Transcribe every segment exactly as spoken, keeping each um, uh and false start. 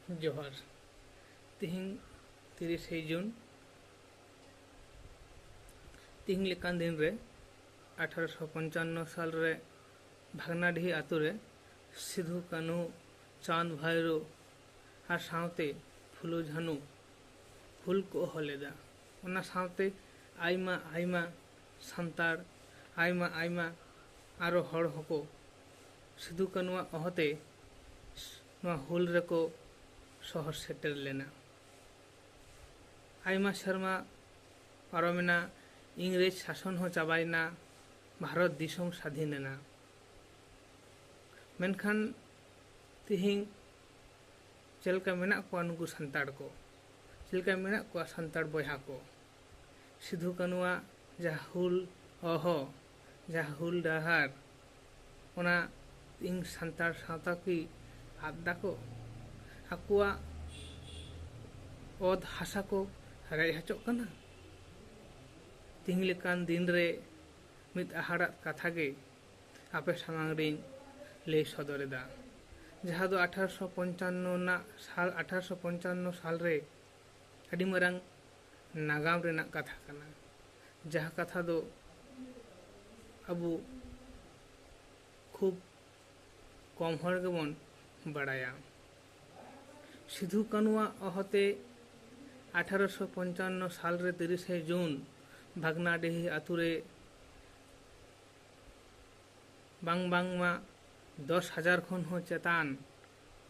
ᱡᱚᱦᱟᱨ᱾ ᱛᱤᱦᱤᱧ ᱛᱤᱨᱤᱥᱮ ᱡᱩᱱ, ᱛᱤᱦᱤᱧ ᱞᱮᱠᱟᱱ ᱫᱤᱱ ᱨᱮ ᱟᱴᱷᱟᱨᱚᱥᱚ ᱯᱚᱧᱪᱟᱱᱱᱚ ᱥᱟᱞ ᱨᱮ ᱵᱷᱟᱜᱽᱱᱟᱰᱤᱦᱤ ᱟᱛᱳ ᱨᱮ ᱥᱤᱫᱷᱩ, ᱠᱟᱹᱱᱦᱩ, ᱪᱟᱸᱫᱽ, ᱵᱷᱟᱭᱨᱳ ᱟᱨ ᱥᱟᱶᱛᱮ ᱯᱷᱩᱞᱳ, ᱡᱷᱟᱱᱩ ᱦᱩᱞ ᱠᱚ ᱦᱚᱦᱚ ᱞᱮᱫᱟ᱾ ᱚᱱᱟ ᱥᱟᱶᱛᱮ ᱟᱭᱢᱟ ᱟᱭᱢᱟ ᱥᱟᱱᱛᱟᱲ, ᱟᱭᱢᱟ ᱟᱭᱢᱟ ᱟᱨᱚ ᱦᱚᱲ ᱦᱚᱸᱠᱚ ᱥᱤᱫᱷᱩ ᱠᱟᱹᱱᱩᱣᱟᱜ ᱦᱚᱦᱚᱛᱮ ᱱᱚᱣᱟ ᱦᱩᱞ ᱨᱮᱠᱚ ᱥᱚᱦᱚᱨ ᱥᱮᱴᱮᱨ ᱞᱮᱱᱟ᱾ ᱟᱭᱢᱟ ᱥᱮᱨᱢᱟ ᱯᱟᱨᱚᱢᱮᱱᱟ, ᱤᱝᱨᱮᱡᱽ ᱥᱟᱥᱚᱱ ᱦᱚᱸ ᱪᱟᱵᱟᱭᱮᱱᱟ, ᱵᱷᱟᱨᱚᱛ ᱫᱤᱥᱚᱢ ᱥᱟᱹᱫᱷᱤᱱ ᱮᱱᱟ᱾ ᱢᱮᱱᱠᱷᱟᱱ ᱛᱤᱦᱤᱧ ᱪᱮᱫ ᱞᱮᱠᱟ ᱢᱮᱱᱟᱜ ᱠᱚᱣᱟ ᱱᱩᱠᱩ ᱥᱟᱱᱛᱟᱲ ᱠᱚ, ᱪᱮᱫ ᱞᱮᱠᱟ ᱢᱮᱱᱟᱜ ᱠᱚᱣᱟ ᱥᱟᱱᱛᱟᱲ ᱵᱚᱭᱦᱟ ᱠᱚ, ᱥᱤᱫᱷᱩ ᱠᱟᱹᱱᱩᱣᱟᱜ ᱡᱟᱦᱟᱸ ᱦᱩᱞ ᱦᱚᱦᱚ, ᱡᱟᱦᱟᱸ ᱦᱩᱞ ᱰᱟᱦᱟᱨ, ᱚᱱᱟ ᱤᱧ ᱥᱟᱱᱛᱟᱲ ᱥᱟᱶᱛᱟ ᱠᱤ ᱟᱫ ᱫᱟᱠᱚ? ᱟᱠᱚᱣᱟᱜ ᱚᱛ ᱦᱟᱥᱟ ᱠᱚ ᱨᱮᱡ ᱦᱚᱪᱚᱜ ᱠᱟᱱᱟ? ᱛᱤᱦᱤᱧ ᱞᱮᱠᱟᱱ ᱫᱤᱱ ᱨᱮ ᱢᱤᱫ ᱟᱦᱟᱲᱟᱜ ᱠᱟᱛᱷᱟ ᱜᱮ ᱟᱯᱮ ᱥᱟᱢᱟᱝ ᱨᱤᱧ ᱞᱟᱹᱭ ᱥᱚᱫᱚᱨ ᱮᱫᱟ, ᱡᱟᱦᱟᱸ ᱫᱚ ᱟᱴᱷᱟᱨᱚᱥᱚ ᱯᱚᱧᱪᱟᱱᱱᱚ ᱨᱮᱱᱟᱜ ᱥᱟᱞ, ᱟᱴᱷᱟᱨᱚᱥᱚ ᱯᱚᱧᱪᱟᱱᱱᱚ ᱥᱟᱞ ᱨᱮ ᱟᱹᱰᱤ ᱢᱟᱨᱟᱝ ᱱᱟᱜᱟᱢ ᱨᱮᱱᱟᱜ ᱠᱟᱛᱷᱟ ᱠᱟᱱᱟ, ᱡᱟᱦᱟᱸ ᱠᱟᱛᱷᱟ ᱫᱚ ᱟᱵᱚ ᱠᱷᱩᱵ ᱠᱚᱢ ᱦᱚᱲ ᱜᱮᱵᱚᱱ ᱵᱟᱲᱟᱭᱟ᱾ ᱥᱤᱫᱷᱩ ᱠᱟᱹᱱᱩᱣᱟᱜ ᱦᱚᱦᱚᱛᱮ ᱟᱴᱷᱟᱨᱚᱥᱚ ᱯᱚᱧᱪᱟᱱᱱᱚ ᱥᱟᱞ ᱨᱮ ᱛᱤᱨᱤᱥᱮ ᱡᱩᱱ ᱵᱷᱟᱜᱽᱱᱟᱰᱤᱦᱤ ᱟᱛᱳ ᱨᱮ ᱵᱟᱝ ᱵᱟᱝᱢᱟ ᱫᱚᱥ ᱦᱟᱡᱟᱨ ᱠᱷᱚᱱ ᱦᱚᱸ ᱪᱮᱛᱟᱱ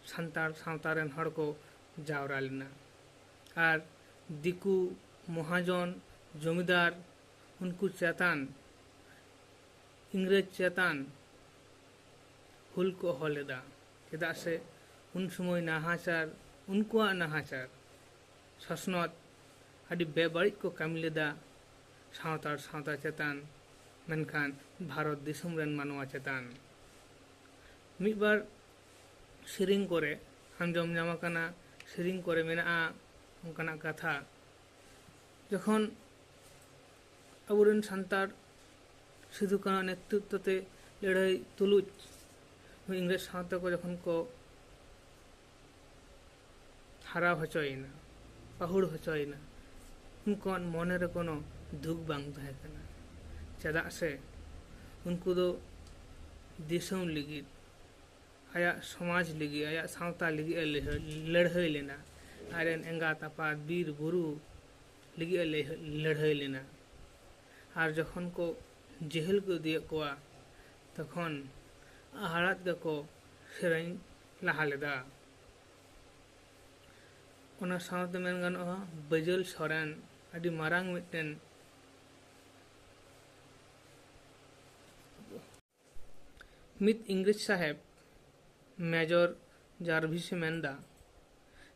ᱥᱟᱱᱛᱟᱲ ᱥᱟᱶᱛᱟ ᱨᱮᱱ ᱦᱚᱲ ᱠᱚ ᱡᱟᱣᱨᱟ ᱞᱮᱱᱟ᱾ ᱟᱨ ᱫᱤᱠᱩ, ᱢᱚᱦᱟᱡᱚᱱ, ᱡᱚᱢᱤᱫᱟᱨ, ᱩᱱᱠᱩ ᱪᱮᱛᱟᱱ, ᱤᱝᱨᱮᱡᱽ ᱪᱮᱛᱟᱱ ᱦᱩᱞ ᱠᱚ ᱦᱚᱦᱚ ᱞᱮᱫᱟ᱾ ᱪᱮᱫᱟᱜ ᱥᱮ ᱩᱱ ᱥᱚᱢᱚᱭ ᱱᱟᱦᱟᱪᱟᱨ, ᱩᱱᱠᱩᱣᱟᱜ ᱱᱟᱦᱟᱪᱟᱨ, ᱥᱚᱥᱱᱚᱛ ᱟᱹᱰᱤ ᱵᱮᱵᱟᱹᱲᱤᱡ ᱠᱚ ᱠᱟᱹᱢᱤ ᱞᱮᱫᱟ ᱥᱟᱱᱛᱟᱲ ᱥᱟᱶᱛᱟ ᱪᱮᱛᱟᱱ, ᱢᱮᱱᱠᱷᱟᱱ ᱵᱷᱟᱨᱚᱛ ᱫᱤᱥᱚᱢ ᱨᱮᱱ ᱢᱟᱱᱣᱟ ᱪᱮᱛᱟᱱ᱾ ᱢᱤᱫ ᱵᱟᱨ ᱥᱮᱨᱮᱧ ᱠᱚᱨᱮ ᱟᱸᱡᱚᱢ ᱧᱟᱢ ᱟᱠᱟᱱᱟ, ᱥᱮᱨᱮᱧ ᱠᱚᱨᱮ ᱢᱮᱱᱟᱜᱼᱟ ᱚᱱᱠᱟᱱᱟᱜ ᱠᱟᱛᱷᱟ, ᱡᱚᱠᱷᱚᱱ ᱟᱵᱚᱨᱮᱱ ᱥᱟᱱᱛᱟᱲ ᱥᱤᱫᱷᱩ ᱠᱟᱹᱱᱦᱩ ᱱᱮᱛᱨᱤᱛᱵ ᱛᱮ ᱞᱟᱹᱲᱦᱟᱹᱭ ᱛᱩᱞᱩᱡ ᱤᱝᱨᱮᱡᱽ ᱥᱟᱶᱛᱮ ᱠᱚ ᱡᱚᱠᱷᱚᱱ ᱠᱚ ᱦᱟᱨᱟᱣ ᱦᱚᱪᱚᱭᱮᱱᱟ, ᱯᱟᱹᱦᱩᱲ ᱦᱚᱪᱚᱭᱮᱱᱟ, ᱩᱱᱠᱩᱣᱟᱜ ᱢᱚᱱᱮ ᱨᱮ ᱠᱳᱱᱳ ᱫᱩᱠ ᱵᱟᱝ ᱛᱟᱦᱮᱸ ᱠᱟᱱᱟ᱾ ᱪᱮᱫᱟᱜ ᱥᱮ ᱩᱱᱠᱩ ᱫᱚ ᱫᱤᱥᱚᱢ ᱞᱟᱹᱜᱤᱫ, ᱟᱭᱟᱜ ᱥᱚᱢᱟᱡᱽ ᱞᱟᱹᱜᱤᱫ, ᱟᱭᱟᱜ ᱥᱟᱶᱛᱟ ᱞᱟᱹᱜᱤᱫ ᱮ ᱞᱟᱹᱲᱦᱟᱹᱭ, ᱞᱟᱹᱲᱦᱟᱹᱭ ᱞᱮᱱᱟ᱾ ᱟᱡᱨᱮᱱ ᱮᱸᱜᱟᱛ ᱟᱯᱟᱛ, ᱵᱤᱨ ᱵᱩᱨᱩ ᱞᱟᱹᱜᱤᱫ ᱮ ᱞᱟᱹᱲᱦᱟᱹᱭ, ᱞᱟᱹᱲᱦᱟᱹᱭ ᱞᱮᱱᱟ᱾ ᱟᱨ ᱡᱚᱠᱷᱚᱱ ᱠᱚ ᱡᱮᱦᱮᱞ ᱠᱚ ᱤᱫᱤᱭᱮᱫ ᱠᱚᱣᱟ, ᱛᱚᱠᱷᱚᱱ ᱦᱟᱦᱟᱲᱟᱜ ᱜᱮᱠᱚ ᱥᱮᱨᱮᱧ ᱞᱟᱦᱟ ᱞᱮᱫᱟ᱾ ᱚᱱᱟ ᱥᱟᱶᱛᱮ ᱢᱮᱱ ᱜᱟᱱᱚᱜᱼᱟ, ᱵᱟᱹᱡᱟᱹᱞ ᱥᱚᱨᱮᱱ ᱟᱹᱰᱤ ᱢᱟᱨᱟᱝ ᱢᱤᱫᱴᱮᱱ, ᱢᱤᱫ ᱤᱝᱨᱮᱡᱽ ᱥᱟᱦᱮᱵᱽ ᱢᱮᱡᱚᱨ ᱡᱟᱨᱵᱷᱤᱥᱮ ᱢᱮᱱᱫᱟ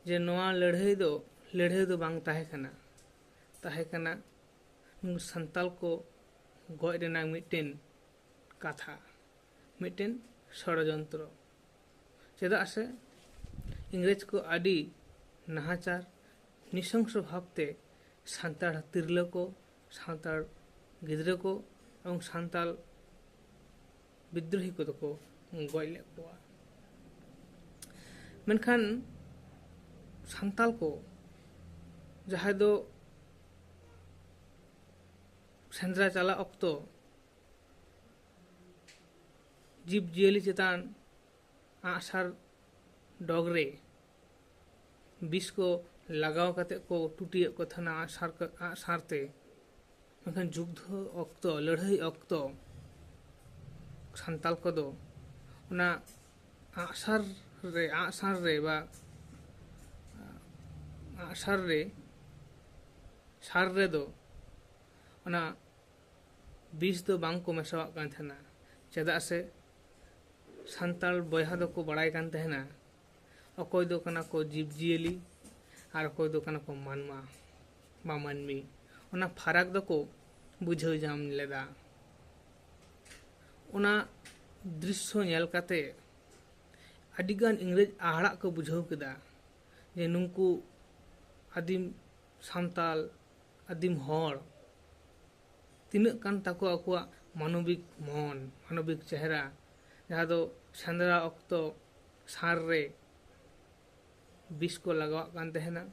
ᱡᱮ ᱱᱚᱣᱟ ᱞᱟᱹᱲᱦᱟᱹᱭ ᱫᱚ ᱞᱟᱹᱲᱦᱟᱹᱭ ᱫᱚ ᱵᱟᱝ ᱛᱟᱦᱮᱸ ᱠᱟᱱᱟ, ᱛᱟᱦᱮᱸ ᱠᱟᱱᱟ ᱱᱩᱠᱩ ᱥᱟᱱᱛᱟᱞ ᱠᱚ ᱜᱚᱡ ᱨᱮᱱᱟᱜ ᱢᱤᱫᱴᱮᱱ ᱠᱟᱛᱷᱟ, ᱢᱤᱫᱴᱮᱱ ᱥᱚᱲᱚᱡᱚᱱᱛᱨᱚ᱾ ᱪᱮᱫᱟᱜ ᱥᱮ ᱤᱝᱨᱮᱡᱽ ᱠᱚ ᱟᱹᱰᱤ ᱱᱟᱦᱟᱪᱟᱨ, ᱱᱤᱥᱚᱝᱥᱚ ᱵᱷᱟᱵᱽᱛᱮ ᱥᱟᱱᱛᱟᱲ ᱛᱤᱨᱞᱟᱹ ᱠᱚ, ᱥᱟᱱᱛᱟᱲ ᱜᱤᱫᱽᱨᱟᱹ ᱠᱚ ᱮᱵᱚᱝ ᱥᱟᱱᱛᱟᱲ ᱵᱤᱫᱽᱨᱳᱦᱤ ᱠᱚᱫᱚ ᱠᱚ ᱜᱚᱡ ᱞᱮᱫ ᱠᱚᱣᱟ᱾ ᱢᱮᱱᱠᱷᱟᱱ ᱥᱟᱱᱛᱟᱲ ᱠᱚ ᱡᱟᱦᱟᱸᱭ ᱫᱚ ᱥᱮᱸᱫᱽᱨᱟ ᱪᱟᱞᱟᱜ ᱚᱠᱛᱚ ᱡᱤᱵᱽ ᱡᱤᱭᱟᱹᱞᱤ ᱪᱮᱛᱟᱱ ᱟᱜᱼᱥᱟᱨ ᱰᱚᱜᱽ ᱨᱮ ᱵᱤᱥ ᱠᱚ ᱞᱟᱜᱟᱣ ᱠᱟᱛᱮ ᱠᱚ ᱴᱩᱴᱤᱭᱮᱫ ᱠᱚ ᱛᱟᱦᱮᱱᱟ ᱟᱜᱼᱥᱟᱨ ᱠᱚ, ᱟᱜᱼᱥᱟᱨ ᱛᱮ᱾ ᱢᱮᱱᱠᱷᱟᱱ ᱡᱩᱫᱽᱫᱷᱚ ᱚᱠᱛᱚ, ᱞᱟᱹᱲᱦᱟᱹᱭ ᱚᱠᱛᱚ ᱥᱟᱱᱛᱟᱞ ᱠᱚᱫᱚ ᱚᱱᱟ ᱟᱜᱼᱥᱟᱨ ᱨᱮ, ᱟᱜᱼᱥᱟᱨ ᱨᱮ ᱵᱟ ᱟᱜᱼᱥᱟᱨ ᱨᱮ, ᱥᱟᱨ ᱨᱮᱫᱚ ᱚᱱᱟ ᱵᱤᱥ ᱫᱚ ᱵᱟᱝ ᱠᱚ ᱢᱮᱥᱟᱣᱟᱜ ᱠᱟᱱ ᱛᱟᱦᱮᱱᱟ᱾ ᱪᱮᱫᱟᱜ ᱥᱮ ᱥᱟᱱᱛᱟᱲ ᱵᱚᱭᱦᱟ ᱫᱚᱠᱚ ᱵᱟᱲᱟᱭ ᱠᱟᱱ ᱛᱟᱦᱮᱱᱟ ᱚᱠᱚᱭ ᱫᱚ ᱠᱟᱱᱟ ᱠᱚ ᱡᱤᱵᱽᱼᱡᱤᱭᱟᱹᱞᱤ ᱟᱨ ᱚᱠᱚᱭ ᱫᱚ ᱠᱟᱱᱟ ᱠᱚ ᱢᱟᱱᱣᱟ ᱵᱟ ᱢᱟᱹᱱᱢᱤ᱾ ᱚᱱᱟ ᱯᱷᱟᱨᱟᱠ ᱫᱚᱠᱚ ᱵᱩᱡᱷᱟᱹᱣ ᱧᱟᱢ ᱞᱮᱫᱟ᱾ ᱚᱱᱟ ᱫᱨᱤᱥᱥᱚ ᱧᱮᱞ ᱠᱟᱛᱮ ᱟᱹᱰᱤᱜᱟᱱ ᱤᱝᱨᱮᱡᱽ ᱦᱟᱦᱟᱲᱟᱜ ᱠᱚ ᱵᱩᱡᱷᱟᱹᱣ ᱠᱮᱫᱟ ᱡᱮ ᱱᱩᱠᱩ ᱟᱹᱫᱤᱢ ᱥᱟᱱᱛᱟᱞ, ᱟᱹᱫᱤᱢ ᱦᱚᱲ ᱛᱤᱱᱟᱹᱜ ᱠᱟᱱ ᱛᱟᱠᱚ ᱟᱠᱚᱣᱟᱜ ᱢᱟᱱᱚᱵᱤᱠ ᱢᱚᱱ, ᱢᱟᱱᱚᱵᱤᱠ ᱪᱮᱦᱨᱟ, ᱡᱟᱦᱟᱸ ᱫᱚ ᱥᱮᱸᱫᱽᱨᱟ ᱚᱠᱛᱚ ᱥᱟᱨ ᱨᱮ ᱵᱤᱥ ᱠᱚ ᱞᱟᱜᱟᱣᱟᱜ ᱠᱟᱱ ᱛᱟᱦᱮᱱᱟ᱾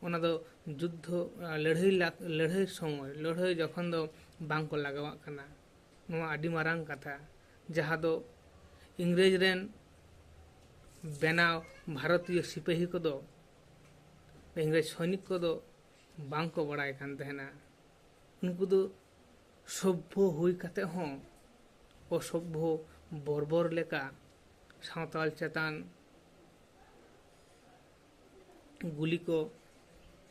ᱚᱱᱟ ᱫᱚ ᱡᱩᱫᱽᱫᱷᱚ, ᱞᱟᱹᱲᱦᱟᱹᱭ ᱞᱟᱠ-, ᱞᱟᱹᱲᱦᱟᱹᱭ ᱥᱚᱢᱚᱭ, ᱞᱟᱹᱲᱦᱟᱹᱭ ᱡᱚᱠᱷᱚᱱ ᱫᱚ ᱵᱟᱝ ᱠᱚ ᱞᱟᱜᱟᱣᱟᱜ ᱠᱟᱱᱟ᱾ ᱱᱚᱣᱟ ᱟᱹᱰᱤ ᱢᱟᱨᱟᱝ ᱠᱟᱛᱷᱟ, ᱡᱟᱦᱟᱸ ᱫᱚ ᱤᱝᱨᱮᱡᱽ ᱨᱮᱱ ᱵᱮᱱᱟᱣ ᱵᱷᱟᱨᱚᱛᱤᱭᱚ ᱥᱤᱯᱟᱹᱦᱤ ᱠᱚᱫᱚ, ᱤᱝᱨᱮᱡᱽ ᱥᱚᱭᱱᱤᱠ ᱠᱚᱫᱚ ᱵᱟᱝ ᱠᱚ ᱵᱟᱲᱟᱭ ᱠᱟᱱ ᱛᱟᱦᱮᱱᱟ᱾ ᱩᱱᱠᱩ ᱫᱚ ᱥᱚᱵᱵᱷᱚ ᱦᱩᱭ ᱠᱟᱛᱮ ᱦᱚᱸ ᱚᱥᱚᱵᱵᱷᱚ ᱵᱚᱨᱵᱚᱨ ᱞᱮᱠᱟ ᱥᱟᱶᱛᱟᱞ ᱪᱮᱛᱟᱱ ᱜᱩᱞᱤ ᱠᱚ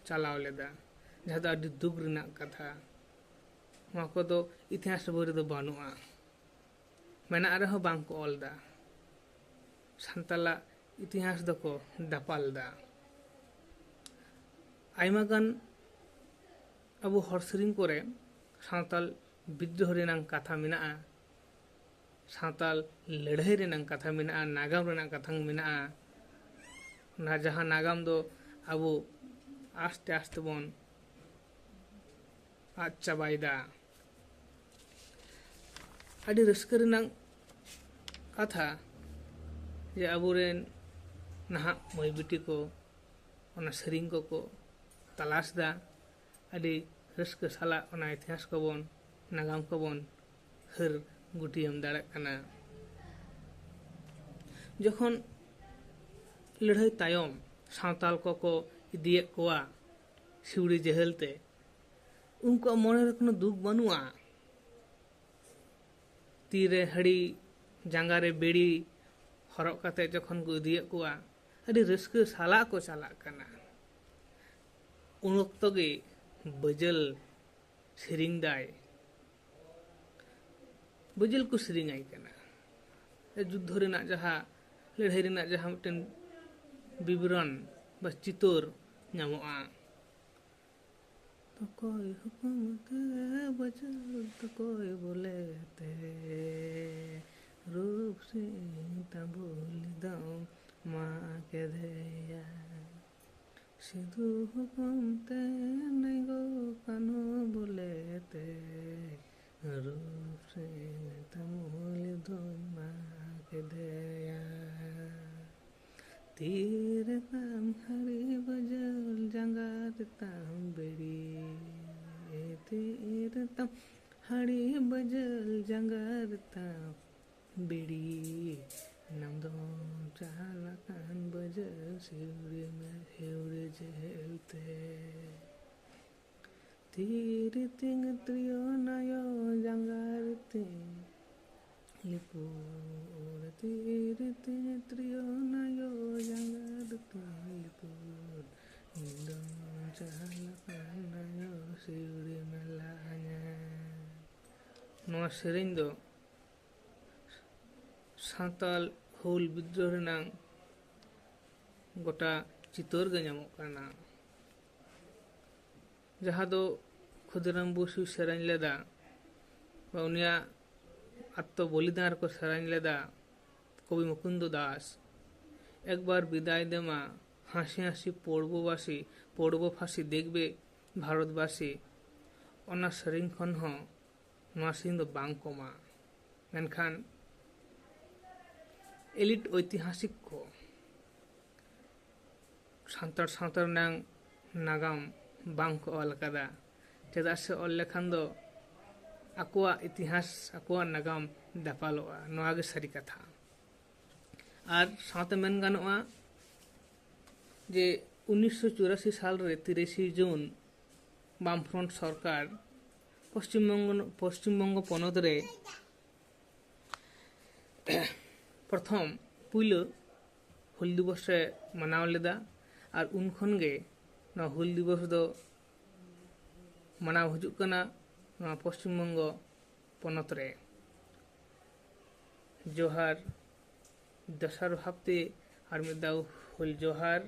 ᱪᱟᱞᱟᱣ ᱞᱮᱫᱟ, ᱡᱟᱦᱟᱸ ᱫᱚ ᱟᱹᱰᱤ ᱫᱩᱠ ᱨᱮᱱᱟᱜ ᱠᱟᱛᱷᱟ᱾ ᱱᱚᱣᱟ ᱠᱚᱫᱚ ᱤᱛᱤᱦᱟᱥ ᱵᱳᱭ ᱨᱮᱫᱚ ᱵᱟᱹᱱᱩᱜᱼᱟ᱾ ᱢᱮᱱᱟᱜ ᱨᱮᱦᱚᱸ ᱵᱟᱝ ᱠᱚ ᱚᱞ ᱮᱫᱟ᱾ ᱥᱟᱱᱛᱟᱞᱟᱜ ᱤᱛᱤᱦᱟᱥ ᱫᱚᱠᱚ ᱫᱟᱯᱟᱞ ᱮᱫᱟ᱾ ᱟᱭᱢᱟ ᱜᱟᱱ ᱟᱵᱚ ᱦᱚᱲ ᱥᱮᱨᱮᱧ ᱠᱚᱨᱮ ᱥᱟᱶᱛᱟᱞ ᱵᱤᱫᱽᱫᱨᱳᱦᱚ ᱨᱮᱱᱟᱜ ᱠᱟᱛᱷᱟ ᱢᱮᱱᱟᱜᱼᱟ, ᱥᱟᱶᱛᱟᱞ ᱞᱟᱹᱲᱦᱟᱹᱭ ᱨᱮᱱᱟᱜ ᱠᱟᱛᱷᱟ ᱢᱮᱱᱟᱜᱼᱟ, ᱱᱟᱜᱟᱢ ᱨᱮᱱᱟᱜ ᱠᱟᱛᱷᱟ ᱢᱮᱱᱟᱜᱼᱟ᱾ ᱚᱱᱟ ᱡᱟᱦᱟᱸ ᱱᱟᱜᱟᱢ ᱫᱚ ᱟᱵᱚ ᱟᱥᱛᱮ ᱟᱥᱛᱮ ᱵᱚᱱ ᱟᱫ ᱪᱟᱵᱟᱭᱮᱫᱟ᱾ ᱟᱹᱰᱤ ᱨᱟᱹᱥᱠᱟᱹ ᱨᱮᱱᱟᱜ ᱠᱟᱛᱷᱟ ᱡᱮ ᱟᱵᱚᱨᱮᱱ ᱱᱟᱦᱟᱜ ᱢᱟᱹᱭ ᱵᱤᱴᱤ ᱠᱚ ᱚᱱᱟ ᱥᱮᱨᱮᱧ ᱠᱚᱠᱚ ᱛᱟᱞᱟᱥ ᱮᱫᱟ, ᱟᱹᱰᱤ ᱨᱟᱹᱥᱠᱟᱹ ᱥᱟᱞᱟᱜ ᱚᱱᱟ ᱤᱛᱤᱦᱟᱥ ᱠᱚᱵᱚᱱ, ᱱᱟᱜᱟᱢ ᱠᱚᱵᱚᱱ ᱦᱟᱹᱨ ᱜᱩᱴᱤᱭᱟᱹᱢ ᱫᱟᱲᱮᱭᱟᱜ ᱠᱟᱱᱟ᱾ ᱡᱚᱠᱷᱚᱱ ᱞᱟᱹᱲᱦᱟᱹᱭ ᱛᱟᱭᱚᱢ ᱥᱟᱶᱛᱟᱞ ᱠᱚᱠᱚ ᱤᱫᱤᱭᱮᱫ ᱠᱚᱣᱟ ᱥᱤᱣᱲᱤ ᱡᱮᱦᱮᱞ ᱛᱮ, ᱩᱱᱠᱩᱣᱟᱜ ᱢᱚᱱᱮ ᱨᱮ ᱠᱳᱱᱳ ᱫᱩᱠ ᱵᱟᱹᱱᱩᱜᱼᱟ᱾ ᱛᱤ ᱨᱮ ᱦᱟᱹᱲᱤ, ᱡᱟᱸᱜᱟ ᱨᱮ ᱵᱮᱲᱤ ᱦᱚᱨᱚᱜ ᱠᱟᱛᱮ ᱡᱚᱠᱷᱚᱱ ᱠᱚ ᱤᱫᱤᱭᱮᱫ ᱠᱚᱣᱟ, ᱟᱹᱰᱤ ᱨᱟᱹᱥᱠᱟᱹ ᱥᱟᱞᱟᱜ ᱠᱚ ᱪᱟᱞᱟᱜ ᱠᱟᱱᱟ᱾ ᱩᱱ ᱚᱠᱛᱚ ᱜᱮ ᱵᱟᱹᱡᱟᱹᱞ ᱥᱮᱨᱮᱧ ᱫᱟᱭ, ᱵᱟᱹᱡᱟᱹᱞ ᱠᱚ ᱥᱮᱨᱮᱧ ᱟᱭ ᱠᱟᱱᱟ᱾ ᱡᱩᱫᱽᱫᱷᱚ ᱨᱮᱱᱟᱜ ᱡᱟᱦᱟᱸ, ᱞᱟᱹᱲᱦᱟᱹᱭ ᱨᱮᱱᱟᱜ ᱡᱟᱦᱟᱸ ᱢᱤᱫᱴᱮᱱ ᱵᱤᱵᱚᱨᱚᱱ ᱵᱟ ᱪᱤᱛᱟᱹᱨ ᱧᱟᱢᱚᱜᱼᱟ᱾ ᱚᱠᱚᱭ ᱦᱩᱠᱩᱢ ᱛᱮ ᱵᱟᱹᱡᱟᱹᱞ ᱛᱚᱠᱚᱭ ᱵᱚᱞᱮ ᱛᱮ, ᱨᱩᱯ ᱥᱤᱝ ᱛᱟᱸᱵᱩᱞ ᱫᱚᱢ ᱢᱟᱜ ᱠᱮᱫᱮᱭᱟ᱾ ᱥᱤᱫᱩ ᱦᱚᱯᱚᱱ ᱛᱮ ᱱᱮᱜᱚ ᱠᱟᱱᱦᱩ ᱵᱚᱞᱮ ᱛᱮ, ᱨᱩᱯ ᱥᱤᱝ ᱛᱟᱸᱵᱩᱞ ᱫᱚᱢ ᱢᱟᱜ ᱠᱮᱫᱮᱭᱟ᱾ ᱛᱤ ᱨᱮᱛᱟᱢ ᱦᱟᱹᱲᱤ ᱵᱟᱹᱡᱟᱹᱞ, ᱡᱟᱸᱜᱟ ᱨᱮᱛᱟᱢ ᱵᱮᱲᱤ᱾ ᱛᱤ ᱨᱮᱛᱟᱢ ᱦᱟᱹᱲᱤ ᱵᱟᱹᱡᱟᱹᱞ, ᱡᱟᱸᱜᱟ ᱨᱮᱛᱟᱢ ᱵᱮᱲᱤ᱾ ᱮᱱᱟᱝ ᱫᱚᱢ ᱪᱟᱞᱟᱜ ᱠᱟᱱ ᱵᱟᱹᱡᱟᱹᱞ, ᱥᱤᱣᱲᱤ ᱢᱮ ᱥᱤᱣᱲᱤ ᱡᱮᱦᱮᱞ ᱛᱮ᱾ ᱛᱤ ᱨᱮ ᱛᱤᱧ ᱛᱨᱤᱭᱳ ᱱᱟᱭᱳ, ᱡᱟᱸᱜᱟ ᱨᱮ ᱛᱤᱧ ᱞᱤᱯᱩᱨ᱾ ᱛᱤ ᱨᱮ ᱛᱤᱧ ᱛᱨᱤᱭᱳ ᱱᱟᱭᱳ, ᱡᱟᱸᱜᱟ ᱨᱮ ᱛᱤᱧ ᱞᱤᱯᱩᱨ᱾ ᱤᱧ ᱫᱚᱧ ᱪᱟᱞᱟᱜ ᱠᱟᱱ ᱱᱟᱭᱳ, ᱥᱤᱣᱲᱤ ᱢᱮᱞᱟ ᱧᱮᱞ᱾ ᱱᱚᱣᱟ ᱥᱮᱨᱮᱧ ᱫᱚ ᱥᱟᱱᱛᱟᱲ ᱦᱩᱞ ᱵᱤᱫᱽᱨᱳᱦ ᱨᱮᱱᱟᱝ ᱜᱚᱴᱟ ᱪᱤᱛᱟᱹᱨ ᱜᱮ ᱧᱟᱢᱚᱜ ᱠᱟᱱᱟ᱾ ᱡᱟᱦᱟᱸ ᱫᱚ ᱠᱷᱩᱫᱤᱨᱟᱢ ᱵᱚᱥᱩᱭ ᱥᱮᱨᱮᱧ ᱞᱮᱫᱟ, ᱵᱟ ᱩᱱᱤᱭᱟᱜ ᱟᱛᱛᱚ ᱵᱚᱞᱤᱫᱟᱱ ᱨᱮᱠᱚ ᱥᱮᱨᱮᱧ ᱞᱮᱫᱟ ᱠᱚᱵᱤ ᱢᱩᱠᱩᱱᱫᱚ ᱫᱟᱥ᱾ ᱮᱠᱵᱟᱨ ᱵᱤᱫᱟᱭ ᱫᱮᱢᱟ, ᱦᱟᱸᱥᱤ ᱦᱟᱸᱥᱤ ᱯᱚᱲᱵᱚ ᱵᱟᱥᱤ, ᱯᱚᱲᱵᱚ ᱯᱷᱟᱸᱥᱤ ᱫᱮᱠᱷᱵᱮ ᱵᱷᱟᱨᱚᱛᱵᱟᱥᱤ᱾ ᱚᱱᱟ ᱥᱮᱨᱮᱧ ᱠᱷᱚᱱ ᱦᱚᱸ ᱱᱚᱣᱟ ᱥᱮᱨᱮᱧ ᱫᱚ ᱵᱟᱝ ᱠᱚᱢᱟ᱾ ᱢᱮᱱᱠᱷᱟᱱ ᱮᱞᱤᱴ ᱳᱭᱛᱤᱦᱟᱥᱤᱠ ᱠᱚ ᱥᱟᱱᱛᱟᱲ ᱥᱟᱶᱛᱟ ᱨᱮᱱᱟᱝ ᱱᱟᱜᱟᱢ ᱵᱟᱝ ᱠᱚ ᱚᱞ ᱟᱠᱟᱫᱟ᱾ ᱪᱮᱫᱟᱜ ᱥᱮ ᱚᱞ ᱞᱮᱠᱷᱟᱱ ᱫᱚ ᱟᱠᱚᱣᱟᱜ ᱤᱛᱤᱦᱟᱥ, ᱟᱠᱚᱣᱟᱜ ᱱᱟᱜᱟᱢ ᱫᱟᱯᱟᱞᱚᱜᱼᱟ᱾ ᱱᱚᱣᱟ ᱜᱮ ᱥᱟᱹᱨᱤ ᱠᱟᱛᱷᱟ᱾ ᱟᱨ ᱥᱟᱶᱛᱮ ᱢᱮᱱ ᱜᱟᱱᱚᱜᱼᱟ ᱡᱮ ᱩᱱᱤᱥᱥᱚ ᱪᱩᱨᱟᱥᱤ ᱥᱟᱞ ᱨᱮ ᱛᱤᱨᱤᱥᱮ ᱡᱩᱱ ᱵᱟᱢᱯᱷᱨᱚᱱᱴ ᱥᱚᱨᱠᱟᱨ ᱯᱚᱥᱪᱤᱢᱵᱚᱝᱜᱚ, ᱯᱚᱥᱪᱤᱢᱵᱚᱝᱜᱚ ᱯᱚᱱᱚᱛ ᱨᱮ ᱯᱨᱚᱛᱷᱚᱢ ᱯᱩᱭᱞᱩ ᱦᱩᱞ ᱫᱤᱵᱚᱥ ᱮ ᱢᱟᱱᱟᱣ ᱞᱮᱫᱟ᱾ ᱟᱨ ᱩᱱ ᱠᱷᱚᱱ ᱜᱮ ᱱᱚᱣᱟ ᱦᱩᱞ ᱫᱤᱵᱚᱥ ᱫᱚ ᱢᱟᱱᱟᱣ ᱦᱤᱡᱩᱜ ᱠᱟᱱᱟ ᱱᱚᱣᱟ ᱯᱚᱥᱪᱤᱢ ᱵᱚᱝᱜᱚ ᱯᱚᱱᱚᱛ ᱨᱮ᱾ ᱡᱚᱦᱟᱨ, ᱫᱚᱥᱟᱨ ᱵᱷᱟᱵᱛᱮ ᱟᱨ ᱢᱤᱫ ᱫᱷᱟᱣ ᱦᱩᱞ ᱡᱚᱦᱟᱨ᱾